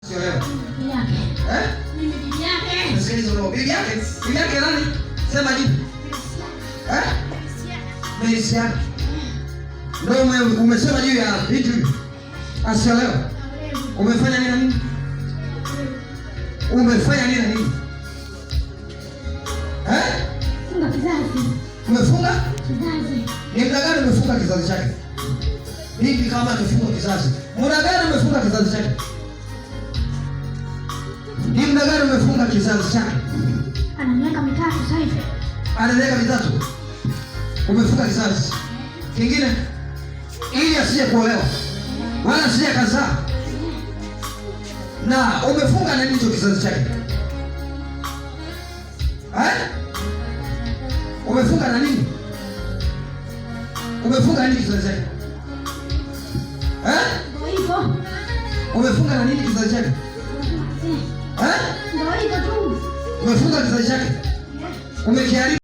Sio leo. Bibi yake. Eh? Mimi bibi yake. Nisikilize roho. Bibi yake? Bibi yake nani? Sema jibu. Eh? Merisiana. Ndio umesema juu ya binti huyu. Asiolewe. Umefanya nini na nini? Umefanya nini na nini? Eh? Funga kizazi. Umefunga? Kizazi. Ni muda gani umefunga kizazi chake? Bibi kama amefunga kizazi. Muda gani umefunga kizazi chake? Ni muda gani umefunga kizazi chake? Ana miaka 3 sasa hivi. Ana miaka 3. Umefunga kizazi. Kingine ili asije kuolewa wala asije kazaa. Na umefunga nini hicho kizazi chake? Eh? Umefunga na nini? Umefunga nini kizazi chake? Eh? Ndio hivyo. Umefunga na nini kizazi chake? Eh? Ndio hivyo tu. Umefunga kizazi chake? Umekiharibu.